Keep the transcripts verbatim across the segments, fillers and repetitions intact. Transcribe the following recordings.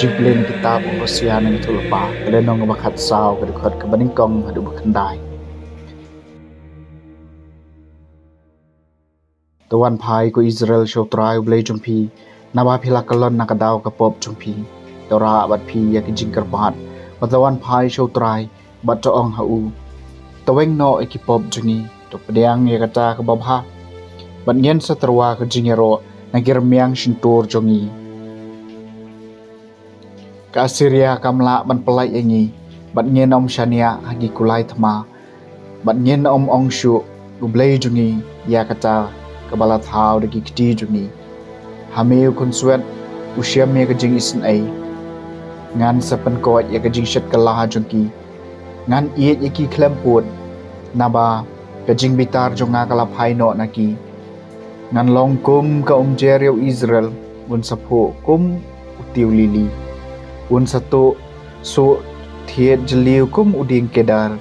Jingpule na kitab u Hosea na ngi thulpa, ka lynnong ba khatsaw, ka dkhot kaba nyngkong haduh ba khyndai. To wan phai ko Israel sha U Trai U Blei jong phi, naba phi la kyllon na ka daw ka pop jong phi. To rah bad phi ïa ki jingkyrpad, bad to wan phai sha U Trai, bad to ong ha u: To weng noh ïa ki pop jong ngi, to pdiang ïa kata kaba bha, bad ngin sa tyrwa ka jingïaroh na ki rmiang shyntur jong ngi. Ka Assyria kam lah ban pyllait ïa ngi, bad ngin ym shaniah ha ki kulai thma, bad ngin ym ong shuh, U Blei jong ngi, ïa kata kaba la thaw da ki kti jong ngi. Ha me u khunswet u shem ïa ka jingisynei, ngan sa pynkoit ïa ka jingshet kylla jong ki. Ngan ïeit ïa ki khlem pud, naba ka jingbitar jong nga ka la phai noh na ki. Ngan long kum ka umjer ïa u Israel, un sa phuh kum u tiew lili, un sa tuh suh thied jylliew kum u dieng kedar,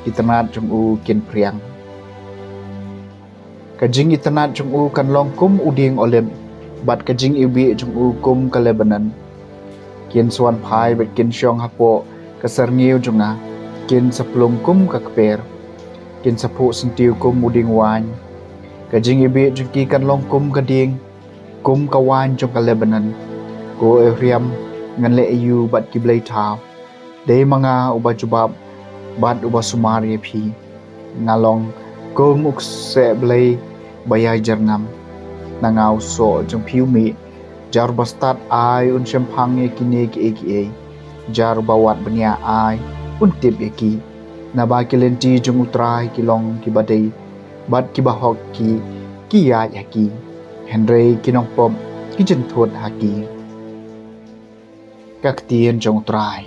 ki tnat jong u kin phriang. Ka jingitynnat jong u kan long kum u dieng olib, bad ka jingiwbih jong u kum ka Lebanon. Kin sa wan phai bad kin shong hapoh ka syrngiew jong nga, kin sa plung kum ka kper, kin sa phuh syntiew kum u dieng waiñ. Ka jingiwbih jong ki kan long kum ka dieng, kum ka waiñ jong ka Lebanon. Ko Ephraim, ngan leh ïa u bad ki blei thaw. Dei ma nga uba jubab bad uba sumar ïa phi. Nga long kum u kseh blei ba ïai jyrngam. Na nga u soh jong phi u mih. Jar uba stad ai un shemphang ïa kine kiei kiei. Jar uba wad bniah ai un tip ïa ki. Naba ki lynti jong U Trai ki long kiba dei, bad kiba hok ki, ki ïaid ha ki. Hynrei ki nongpop ki jynthut ha ki. Ka ktien jong U Trai.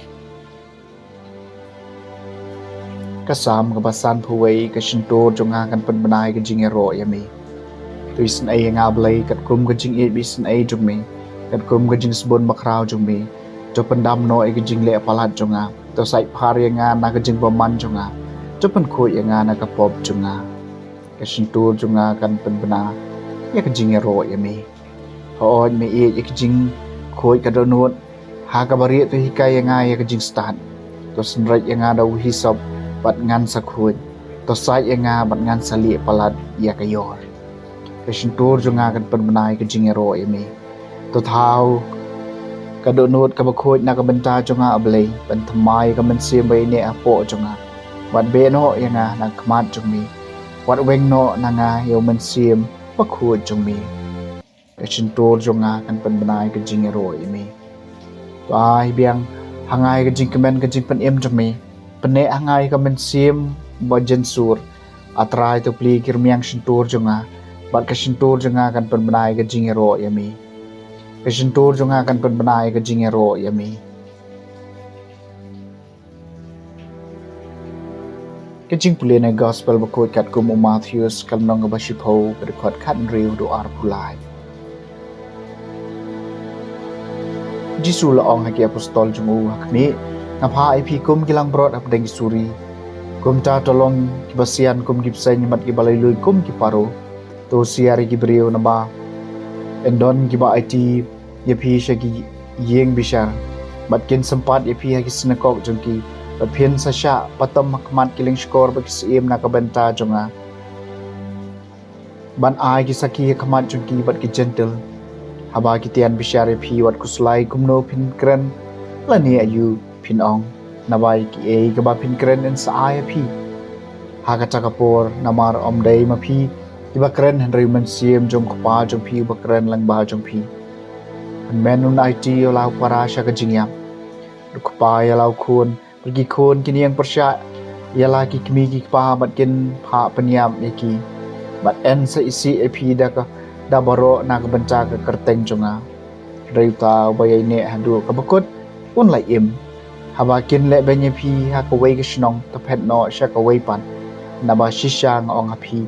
Ka Salm kaba sanphew wei. Ka shyntur jong nga kan pynbna ïa ka jingïaroh ïa me. To isynei ïa nga Blei katkum ka jingïeit ba isynei jong me, katkum ka jingsbun bakhraw jong me. To pyndam noh ïa ka jingleh palat jong nga. To sait phar ïa nga na ka jingbymman jong nga. To pynkhuid ïa nga na ka pop jong nga. Ka shyntur jong nga kan pynbna ïa ka jingïaroh ïa me. Hooid, me ïeit ïa ka jingkhuid ka dohnud. Ha kaba rieh to hikai ïa nga ïa ka jingstad. To synreit ïa nga da u hisop bad ngan sa khuid. To sait ïa nga bad ngan sa lieh palat ïa ka ïor. Ka shyntur jong nga kan pynbna ïa ka jingïaroh ïa me. To thaw ka dohnud kaba khuid na ka bynta jong nga, A Blei, pynthymmai ïa ka mynsiem ba ïaineh hapoh jong nga. Wat beh noh ïa nga na khmat jong me. Wat weng noh na nga ïa u mynsiem bakhuid jong me. Ka shyntur jong nga kan pynbna ïa ka jingïaroh ïa me. To ai biang ha nga ïa ka jingkmen ka jingpynim jong me. Pynneh ha nga ïa ka mynsiem ba jynsur. A Trai, to plie ïa ki rmiang shyntur jong nga, bad ka shyntur jong nga kan pynbna ïa ka jingïaroh ïa me. Ka shyntur jong nga kan pynbna ïa ka jingïaroh ïa me. Ka jingpule na ka gospel bakhuid katkum u Mathaios, ka lynnong kaba shiphew, ka dkhot khathynriew haduh arphew lai. Jisu u la ong ha ki apostol jong u, ha khmih, nga phah ïa phi kum ki langbrot hapdeng ki suri. Kumta to long kiba sian kum ki bseiñ, bad kiba laitluid kum ki paro. To husiar ïa ki briew, naba yn don kiba aiti ïa phi sha ki ïing bishar, bad kin sympat ïa phi ha ki synagog jong ki. Bad phin sa shah patom ha khmat ki lyngshkor bad ki syiem na ka bynta jong nga, ban ai ki sakhi ha khmat jong ki bad ki Jentil. Haba ki tian bishar ïa phi, wat khuslai kumno phin kren lane aïu phin ong, naba ïa kiei kiba phin kren yn sa ai ha phi ha kata ka por. Namar ym dei ma phi kiba kren, hynrei u Mynsiem jong u Kpa jong phi uba kren lyngba jong phi. Hynmen un aiti ïa la u para sha ka jingïap, u kpa ïa la u khun, bad ki khun kin ïeng pyrshah ïa la ki kmie ki kpa, bad kin phah pynïap ïa ki. Bad yn sa isih ïa phi da ka, da baroh na ka bynta ka kyrteng jong nga. Hynrei uta uba ïaineh haduh kaba kut un la im. Haba kin lehbeiñ ïa phi ha kawei ka shnong, to phet noh sha kawei pat. Naba shisha nga ong ha phi,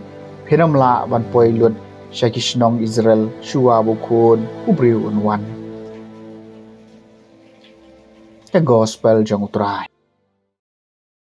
phin ym lah ban poi lut sha ki shnong Israel shuwa ba u Khun u briew un wan. Ka gospel jong u Trai.